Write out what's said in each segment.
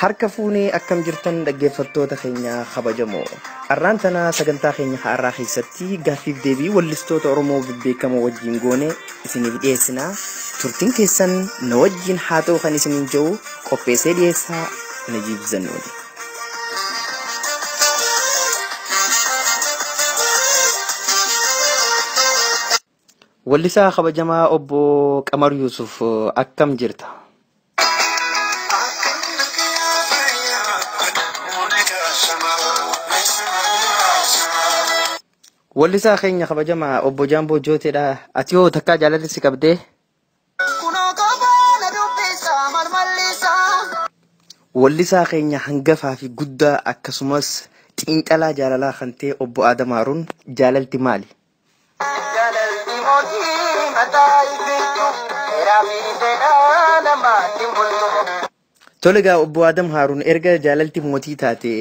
Harka fuunee akkam jirtan dhaggeeffattoota keenya kabajamoo. Har'aan tana sagantaa keenya har'aa keessatti gaaffiif deebii wallistoota Oromoo bebbeekamoo wajjin goone isiniif dhiyeessinaa. Turtiin keessan na wajjin haa ta'u kan isiniin jedhu qopheessee dhiyeessaa Najiib Zannooni. Wallisaa kabajamaa obbo Qamar Yuusuf akkam jirta? Wallisaa keenya kabajamaa obbo Jaamboo Jooteedha. Ati hoo takkaa jaalalli si qabdee? Wallisaa keenya hangafaa fi guddaa akkasumas xiinxalaa jaalalaa kan ta'e obbo Adam Haaruun jaalalti maali? Jaalalli mootii mataa ifittu heeraa fi fedhaa namaatti bultu. Tole egaa obbo Adam Haaruun erga jaalalti mootii taate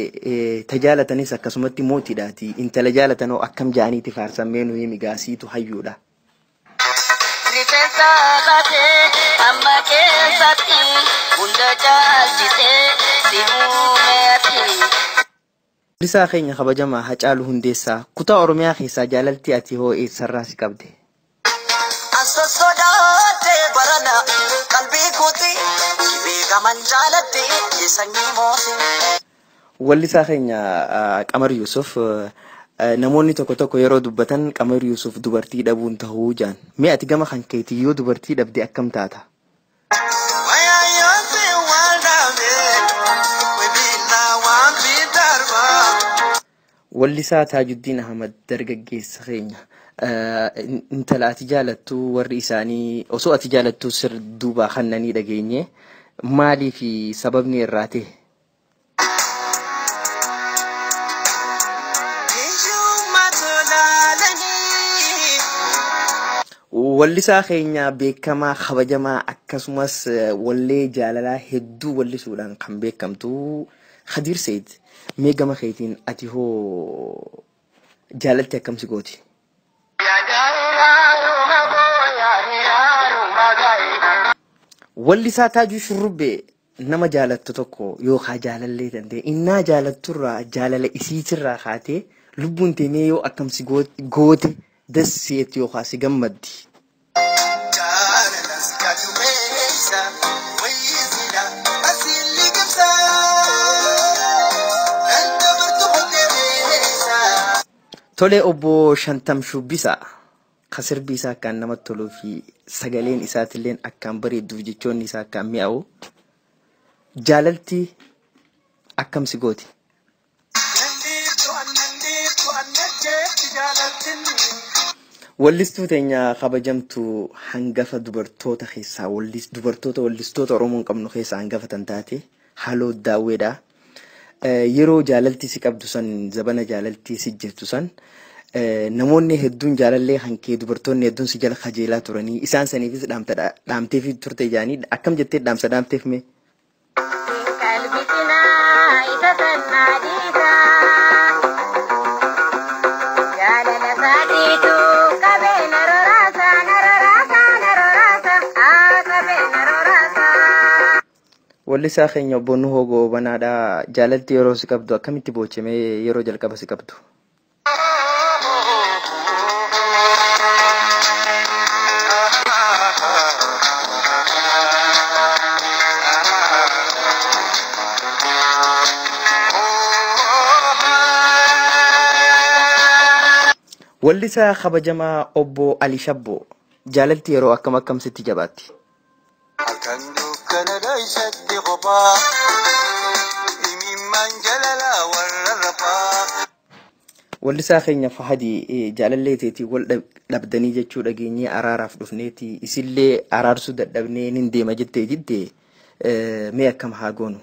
tajaalatanis akkasumatti mootiidhaati. Intala jaalatanoo akkam ja'aniiti faarsammee nu himi gaasiitu hayyuudha. Rifeensa baatee amma keessatti hunda caalchisee si uumeeti. Wallisaa keenya kabajamaa Hacaaluu Hundeessaa kutaa Oromiyaa keessaa jaalalti ati hoo eessarraa si qabde? As sossodaatee barana qalbii kooti beekaman jaaladhe sanyii mootii. Wallisaa keenya Qamar Yuusuf namoonni tokko tokko yeroo dubbatan Qamar Yuusuf dubartii dhabuun tahuu jaan. Mee ati gama kan keetii yoo dubartii dhabde akkam taata? Wallisaa Taajuddiin Ahmad dargaggeessa keenya intala ati jaalattu warri isaanii osoo ati jaalattu sir duubaa kannanii dhageenye maalii fi sababni irraa ta'e? Wallisaa keenya beekamaa kabajamaa akkasumas wallee jaalalaa hedduu wallisuudhaan kan beekamtu Khadiir Said mee gama keetiin ati hoo jaalalti akkam si gooti? Wallisaa Taajuu Shurrubbee nama jaalattu tokko yookaan jaalallee danda'e innaa jaalatturraa jaalala isiitirraa kaatee lubbuun teemee yoo akkam si goote dasseetti yookaan si gammaddi. Tole obbo Shantam Shubbisaa ka sirbi isaa akkaan namatti toluu fi sagaleen isaatillee akkaan bareedduuf jechoonni isaa akkaan mi'aawu jaalalti akkam si gooti? Wallistuu teenya kabajamtu hangafa dubartoota keessaa dubartoota wallistoota Oromoon qabnu keessaa hangafa tan taate Haloo Daawweedha. Yeroo jaalalti si qabdu san zabana jaalalti si jirtu san namoonni hedduun jaalallee hankee dubartoonni hedduun si jala kajeelaa turanii isaan saniifis dhaamteef turte jaanii akkam jettee dhaamsa dhaamteef mee? Wallisaa keenya obbo Nuhoo Goobanaadha. Jaalalti yeroo si qabdu akkamitti boochimee yeroo jalqaba si qabdu? Wallisaa kabajamaa obbo Ali Shabboo jaalalti yeroo akkam akkam sitti jabaatti? Halkan dukkana dhoysatti kophaa imimmaan jalalaa warra rafaa. Wallisaa keenya Fahadii jaalallee teetii wal dhabdanii jechuu dhageenyee araaraaf dhufneeti isillee araarsuu dadhabnee nin deema jettee jette mee akkam haa goonu?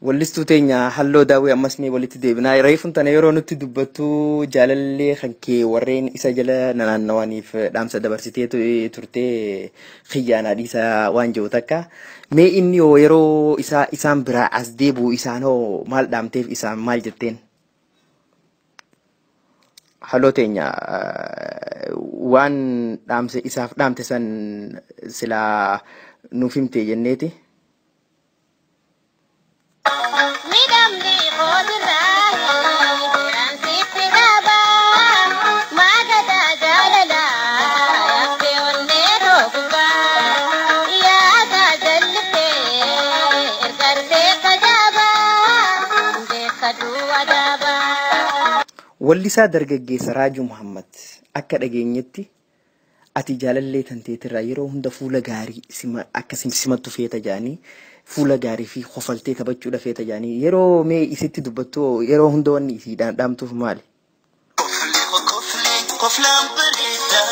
Wallistuu teenya Halloo Daawwee ammas mee walitti deebinaa. Reefuun tana yeroo nutti dubbattu jaalallee kan kee warreen isa jala naannawaniif dhaamsa dabarsitee turtee xiyyaanaa dhiisaa waan jiru takka. Mee inni hoo yeroo isaa isaan biraa as deebi'u isaan hoo maal dhaamteef isaan maal jetteen? Haloo teenya waan dhaamse isaaf dhaamte san silaa nuuf himte jenneeti. Midhamni kootirraa sitti dhaabaa maagataa jaalalaa yaabdee onnee roobubaa yaadaa jalliftee ergartee kajaabaa beekaduu adaabaa. Wallisaa dargaggeessa Raajuu Muhammad, akka dhageenyetti ati jaalallee tanteetirraa yeroo hunda fuula gaarii akka simattu feeta jaanii, fuula gaarii fi kofaltee taphachuudha feeta jaanii, yeroo mee isitti dubbattu yeroo hunda wanni isiidhaan dhaamtuuf maali? Koflee koflee koflaan bareeda.